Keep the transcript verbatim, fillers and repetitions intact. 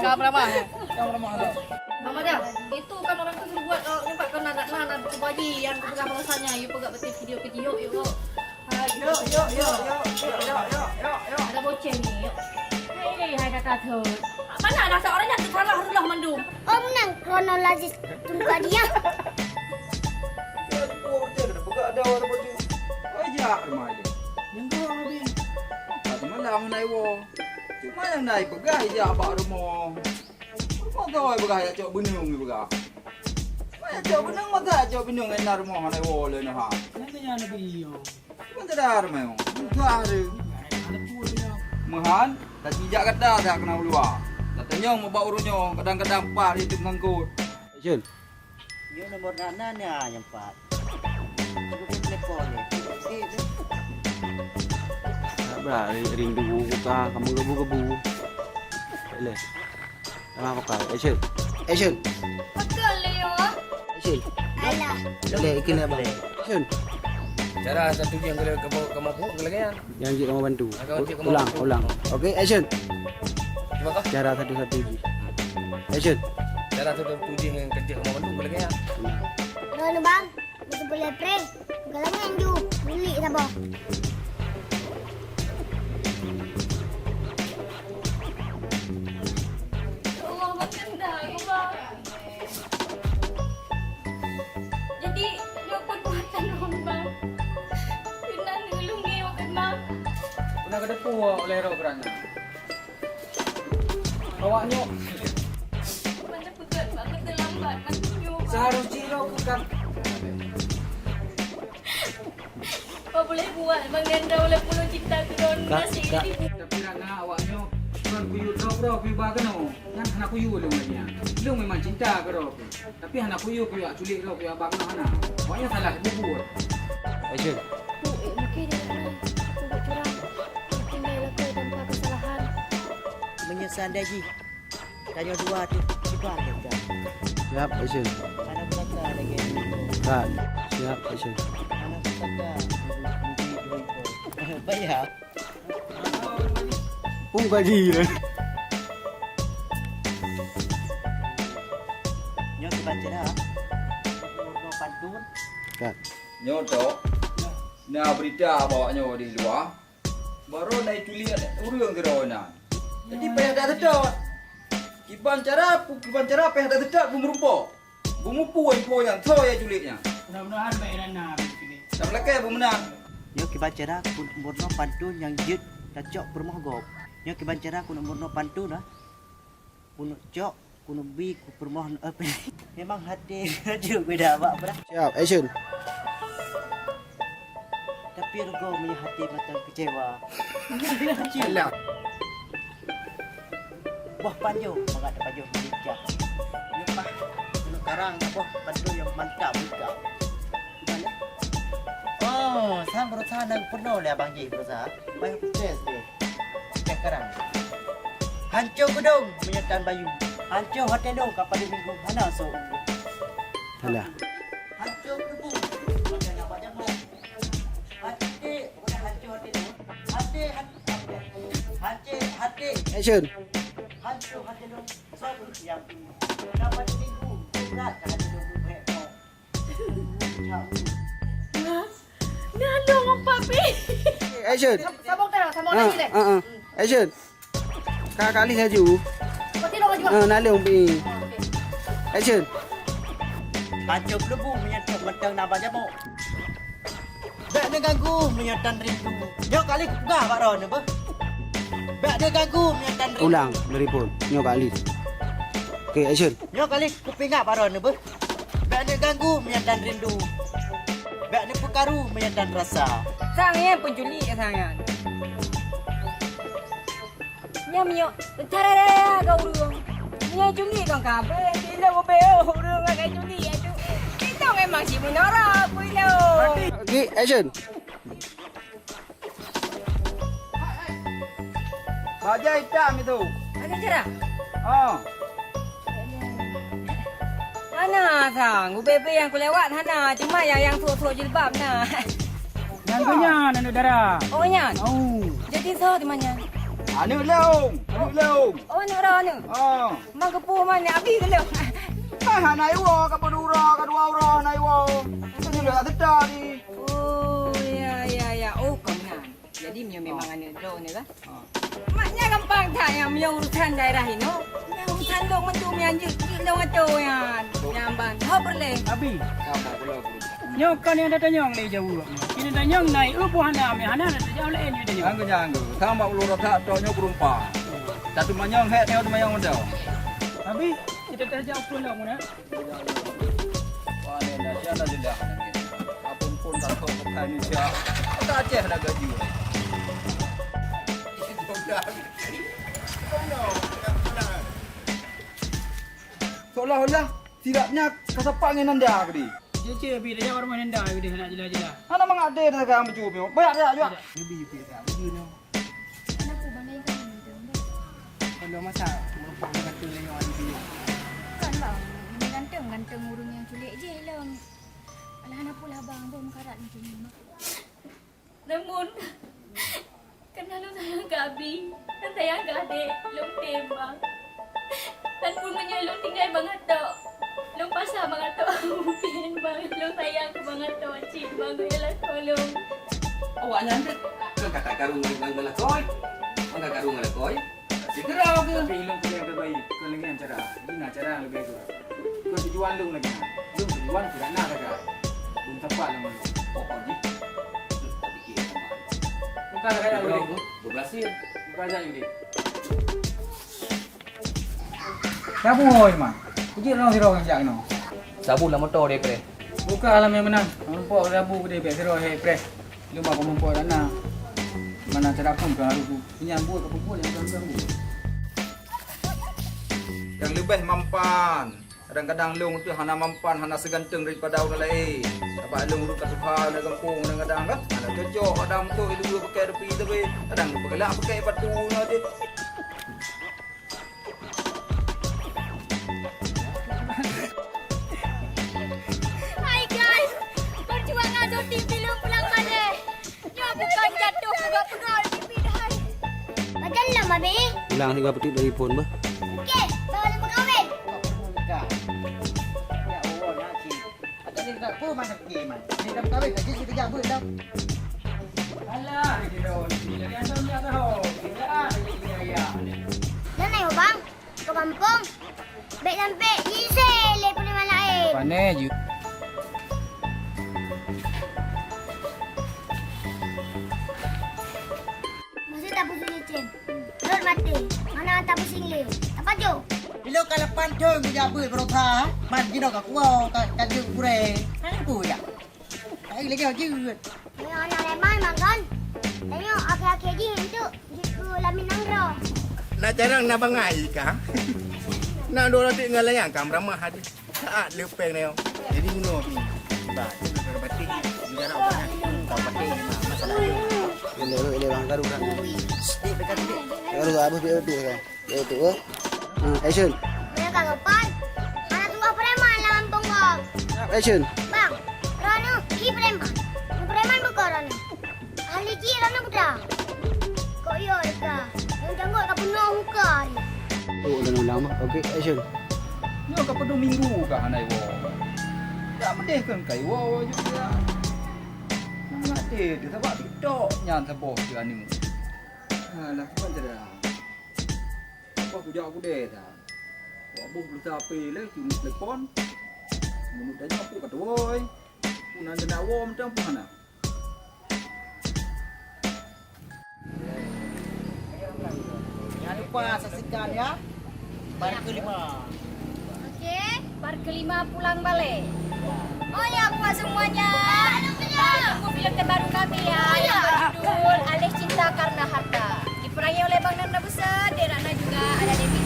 Kamu ramah. Kamu ramah tu. Mama dah, itu kan orang tu suruh buat, oh, nampak kan anak nan, anak tu baji yang tu pegang rasanya, you pegang betul video kecil, yuk, yuk, yuk. Hai, yuk, yuk, yuk, yuk, yuk, yuk, yuk, yuk, yuk. Ada boceng ni, yuk. Hei, hai kata tu. Mana ada seorang yang salah Allah mandum? Oh, menang kronologis tunggu dia. Kan buah betul dah pegang ada orang baju. Oh, jak rumah dia. Yang dua lebih. Kata malam naik wo. Cuma nyang na ipeugah ijak bak rumoh. Rumoh goe ipeugah ijak cok beuneueng ipeugah. Cuma ijak cok beuneueng, masa ijak cok beuneueng, na rumoh hana iwoe lé neuh ha. Nyan nyan Nabi yo. Cuma teudah rumoh. Peugah deh. Meuhan, tacijak gata dah keunan u luwa. Tatanyong bak ureueng nyoe, kadang-kadang paih jih teuk meungangkot. Action. Nyoe nomor anak na, na nyang pat. Cuba telepon ni. Okey tu. Sabar, ri-, rindu buka, kamu gebu-gebu. Boleh. Tengah pakai. Action. Action. Betul, Leo. Action. Alah. Boleh, ikut ni, abang. Action. Cara satu yang kalau kamu, kamu buat, kalau gaya. Yang jeuet kamoe bantu. Agak jeuet kamoe bantu. Ulang, ulang. Okey, action. Cuba kah? Cara satu-satu jih. Action. Cara satu-satu jih ngon keu jeuet kamoe bantu, boleh gaya? Dua ni bang, betul boleh pre. Galangan ju, beli sabar. Ya Allah, makan dah, ya Allah. Jadi, nyoe perbuatan Rombang. Keunan ulôn ngieng keunan. Keunan keudeuh puwoe oleh roh keurana. Awak nyoe. Mana peugah banget terlambat, mana nyoe. Seharus jih roh bukan. Apa boleh buat, Bang Hendra, walaupun ulôn cinta keu droeneuh, Kak, nasib Kak. Ini. Tapi Rana, awak nyoe, droe kuyue droe, droe kuyue ba keunoe. Nyan hana kuyue lôn lagèe nyan. Lôn memang cinta keu droe. Tapi hana kuyue, kuyue culik droe, kuyue abang droe hana. Awak nyan salah bubur. Action. Tu, eh, mungkin dia nak buat curang. Mungkin dia lakukan tanpa kesalahan. Meunyoe seandai jih Tanyoe dua tu kiban lé ka. Siap, action. Aneuk saka lagèe nyoe. Cut. Siap, action. Aneuk saka. Baya. Pun gaji lah. Nyoe kiban cara. Pantun. Cut. Nyoe tu, na berita bak awak nyoe di luwa. Baroe na iculik ureueng keudroe nyan. Jadi payah that seutôt. Kiban cara, kiban cara payah that seutôt beumeurumpok. Beumupue info nyan, soe nyang culik nyan. Mudah-mudahan bae Rana culik. Dan meulakèe beumeunang. Nyoe kiban cara keuneuk meurunoe pantun nyang jeuet tacok peurumoh gob. Nyoe kiban cara keuneuk meurunoe pantun, ah. Keuneuk cok, keuneuk bi, keu peurumoh, eh, memang hati laju beda awak beudah. Siap, action. Tapi rugoe meunyoe hati mantong kecewa. Alah. Boh panjoe mangat tapajoh meulincah. Leupah keuneuk karang boh panjoe nyang mantap muka. Gimana? Oh, sang berusaha nang peunoh lé abang jih berusaha. Payah sukses deh. Cakram. Hanco geudong meunyoe tan bayu. Hanco até dong ka padum minggu hana sôk. Alah. Hanco geudong. Hati, bukan hanco até dong. Hati, hati, hati, hati. Action. Hanco até dong. Sôk yang tu. Ka padum minggu. Berat ka até dong. Nah, nah, dong, Papi. Action. Sambung terus, sambung Ah, lagi deh. ah, ah. Action. Ka kalih laju. Berarti dong laju. Ah, naleueng pi. Oh, okey. Action. Pancok lebu meunyoe mantong na bak jamok. Bèk neuganggu meunyoe tan rindu. Nyoe kali kupeugah bak droeneuh beuh. Bèk neuganggu meunyoe tan rindu. Ulang, dari pun. Nyoe kali. Okey, action. Nyoe kali kupeuingat bak droeneuh beuh. Bèk neuganggu meunyoe tan rindu. Bèk neupeukaru meunyoe tan rasa. Sang nyan peuculik sang nyan. Nyan meunyoe cara raya keu ureueng. Nyan culik kong kabeh, sila bubeu ureueng ngon culik tu. Itu memang si meunara aku ilo. Okey, action. Bajai itam itu. Ada cara? Oh. Hana sang, ubé-bé nyang kulewat hana, cuma nyang, nyang sok-sok jilbab na. Nyang tu nyan, aneuk dara. Oh, nyan? Oh. Jadi soe teuma nyan? Aneuk lôn, aneuk lôn. Oh, aneuk droeneuh. Ah. Mang geupeu man, Abi geuleuh. Ah, hana iwoe, ka peudura, ka dua uroe hana iwoe. Itu juga ada tadi. Oh, ya, ya, ya. Oh, kau nyan. Jadi, meunyoe memang aneuk droeneuh kan? Ah. Mak nyan gampang that nyan, meunyoe urusan daerah inoe, nyan urusan lôn mantong nyan jeuet, jeuet lôn atô nyan. Nyan ban, ho peureulèe. Abi. Nyoe kon nyang tatanyong lé jaweueb. Keuneuk tanyong na ié boh hana, meuhana na tajaweueb lé nyoe tanyong. Anggo, anggo. Sama ulo rotak tok nyoe beurumpa. Satu manyong hek nyoe manyong mantong. Abi, kita tajak ukur lah, Muna. Wah, ni dah, dah, dah, dah. Apa pun tak tahu pakai ni siap. Kata Aceh dah gaji. Seolah-olah silap nya kasapak ngan nanda tadi. Cek, cek, Abi, dah jawab rumah nanda, Abi, dah nak jelas-jelas. Hana mangat deh dah kan baju. Banyak dah juga. Abi, Abi, tak baju ni. Kenapa bang lain kali ganteng? Kalau masa merupakan ganteng lagi orang itu. Bukan bang, ini ganteng, ganteng urang yang culik je lom. Alah, hana pula bang, bang meukarat macam ni. Namun, karena lôn sayang keu Abi, dan sayang keu adek, lôn tem bang. Dan pun meunyoe lôn tinggai bang atau lôn pasang bang atau mungkin bang lôn sayang keu bang atau cik bang ialah tolong. Awak nyan dek, kan kata karung ngon bang lakoi. Bang karung ngon lakoi. Segera ke? Tapi ilong tu yang terbaik, bukan dengan cara. Ini cara yang lebih baik. Bukan tujuan lôn lagi. Lôn tujuan tidak nak kata. Belum tepat nama lôn. Pokoknya, tak fikir sama. Bukan kata lagi. Berhasil. Bukan saja ini. Sabu hoi man. Kujit orang siro yang siap kena. Sabu lah motor dia pre. Buka alam yang menang. Nampak sabu gede bek siro hai pre. Lu mak mumpok dana. Mana cara pun kalau aku punya buat aku buat yang dalam dalam. Yang lebih mampan. Kadang-kadang lôn tu hana mampan, hana seganteng daripada orang lain. Sebab lôn urut ka tuha dalam kampung kadang-kadang kan. Hana cocok kadang tu itu dua pakai tepi tapi kadang tu pegelak pakai batu na tu. Hai guys, perjuangan Zoti belum pulang balik. Nyoe bukan jatuh peugah-peugah di bidai. Badan lam, Abi. Hilang tiga petik dari phone bah. Okey, bawa lima kawin. Ada ni tak apa mana pergi man. Ni dah kawin lagi sekejap pun dah. Alah, dia dah. Dia dah tahu. Dia dah. Dia dah. Dan ayo bang. Ke kampung. Bek sampai isi le pulih malam air. Panas je. Masa tak pusing licin. Rot mati. Mana tak pusing le. Apa jo? Bilo ka lapan thon ku jabe berusaha. Man jino ka kuah ka kajuk kurang. Hanya ku ya. Hai lagi hajat. Nyoe aneuk leman magon. Tanyoe akhé-akhé jih untuk jikeu lamin nanggroe. Na carang na bangai ka. Na dua ratus ngon layang ka meramah hati. Saat leupeng nyoe. Jadi bunoe pi. Ba, batik. Negara banyak. Kau batik masalah. Ini, ini, ini, bang, garu, bang. Sedikit dekat, sedikit. Garu, abis, abis, abis, kan. Itu, eh. Hmm, action. Mereka lepas. Anak tuah preman dalam punggong. Action. Bang, Ronu, i preman. Preman bukan Ronu. Ahli ji Ronu budak. Kok iya, Ika? Yang janggut tak penuh muka ni. Oh, ulang-ulang mah. Okey, action. Nyoe ka penuh minggu ka hana iwoe. Tak pedih kan ka iwoe juga. Nak dia, dia sebab TikTok nyan saboh dia ni. Alah, bukan cerah. Apa kujak kudeh ta? Wak boh berusaha H P lé, cuma telepon. Menurut tanya apa kata woi? Pun anda nak wom tang pun hana. Jangan lupa saksikan ya. Part kelima. Okey, part kelima pulang balik. Oh ya, buat semuanya. Tunggu filem terbaru kami ya, yang berjudul Alih Cinta Karena Harta. Diperangi oleh Bang Nanda Busa, Dek Ratna juga, ada Devi